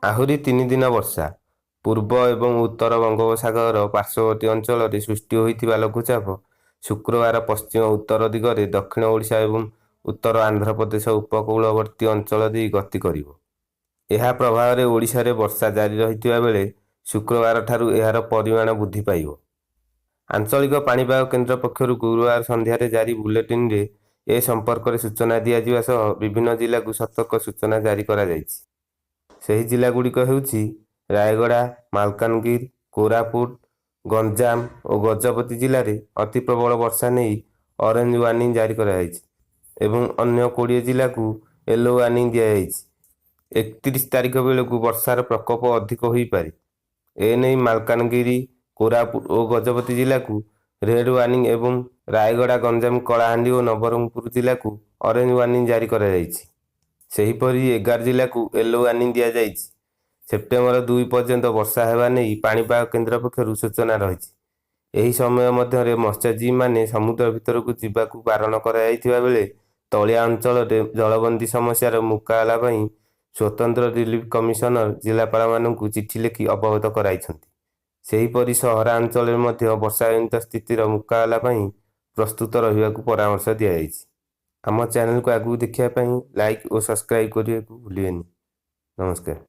ଆହୁରି 3 ଦିନ ବର୍ଷା। ପୂର୍ବ ଏବଂ ଉତ୍ତର ବଙ୍ଗୋପସାଗରର ପାର୍ଶ୍ୱବର୍ତ୍ତୀ ଅଞ୍ଚଳରେ ସୃଷ୍ଟି ହୋଇଥିବା ଲଘୁଚାପ ଶୁକ୍ରବାର ପଶ୍ଚିମ ଉତ୍ତର ଦିଗରେ ଦକ୍ଷିଣ ଓଡ଼ିଶା ଏବଂ ଉତ୍ତର ଆନ୍ଧ୍ରପ୍ରଦେଶ ଉପକୂଳବର୍ତ୍ତୀ ଅଞ୍ଚଳ ଦେଇ ଗତି କରିବ। ଏହା ପ୍ରଭାବରେ ଓଡ଼ିଶାରେ ବର୍ଷା ଜାରି ରହିଥିବା ବେଳେ ଶୁକ୍ରବାରଠାରୁ ଏହାର ପରିମାଣ ବୃଦ୍ଧି ପାଇବ। ଆଞ୍ଚଳିକ ପାଣିପାଗ କେନ୍ଦ୍ର ପକ୍ଷରୁ ଗୁରୁବାର ସନ୍ଧ୍ୟାରେ ଜାରି ବୁଲେଟିନରେ ଏ ସମ୍ପର୍କରେ ସୂଚନା ଦିଆଯିବା ସହ ବିଭିନ୍ନ ଜିଲ୍ଲାକୁ ସତର୍କ ସୂଚନା ଜାରି କରାଯାଇଛି। ସେହି ଜିଲ୍ଲାଗୁଡ଼ିକ ହେଉଛି ରାୟଗଡ଼ା, ମାଲକାନଗିରି, କୋରାପୁଟ, ଗଞ୍ଜାମ ଓ ଗଜପତି ଜିଲ୍ଲାରେ ଅତି ପ୍ରବଳ ବର୍ଷା ନେଇ ଅରେଞ୍ଜ ୱାର୍ଣ୍ଣିଂ ଜାରି କରାଯାଇଛି ଏବଂ ଅନ୍ୟ 20 ଜିଲ୍ଲାକୁ ୟେଲୋ ୱାର୍ଣ୍ଣିଂ ଦିଆଯାଇଛି। 31 ତାରିଖ ବେଳକୁ ବର୍ଷାର ପ୍ରକୋପ ଅଧିକ ହୋଇପାରେ। ଏନେଇ ମାଲକାନଗିରି, କୋରାପୁଟ ଓ ଗଜପତି ଜିଲ୍ଲାକୁ ରେଡ୍ ୱାର୍ଣ୍ଣିଂ ଏବଂ ରାୟଗଡ଼ା, ଗଞ୍ଜାମ, କଳାହାଣ୍ଡି ଓ ନବରଙ୍ଗପୁର ଜିଲ୍ଲାକୁ ଅରେଞ୍ଜ ୱାର୍ଣ୍ଣିଂ ଜାରି କରାଯାଇଛି। ସେହିପରି 11 ଜିଲ୍ଲାକୁ ୟେଲୋ ୱାର୍ଣ୍ଣିଂ ଦିଆଯାଇଛି। ସେପ୍ଟେମ୍ବର 2 ପର୍ଯ୍ୟନ୍ତ ବର୍ଷା ହେବା ନେଇ ପାଣିପାଗ କେନ୍ଦ୍ର ପକ୍ଷରୁ ସୂଚନା ରହିଛି। ଏହି ସମୟ ମଧ୍ୟରେ ମତ୍ସ୍ୟଜୀବୀମାନେ ସମୁଦ୍ର ଭିତରକୁ ଯିବାକୁ ବାରଣ କରାଯାଇଥିବା ବେଳେ ତଳିଆ ଅଞ୍ଚଳରେ ଜଳବନ୍ଦୀ ସମସ୍ୟାର ମୁକାବିଲା ପାଇଁ ସ୍ୱତନ୍ତ୍ର ରିଲିଫ କମିଶନର ଜିଲ୍ଲାପାଳମାନଙ୍କୁ ଚିଠି ଲେଖି ଅବଗତ କରାଇଛନ୍ତି। ସେହିପରି ସହରାଞ୍ଚଳରେ ମଧ୍ୟ ବର୍ଷାଜନିତ ସ୍ଥିତିର ମୁକାବିଲା ପାଇଁ ପ୍ରସ୍ତୁତ ରହିବାକୁ ପରାମର୍ଶ ଦିଆଯାଇଛି। ଆମ ଚ୍ୟାନେଲକୁ ଆଗକୁ ଦେଖିବା ପାଇଁ ଲାଇକ୍ ଓ ସବସ୍କ୍ରାଇବ୍ କରିବାକୁ ଭୁଲିବେନି। ନମସ୍କାର।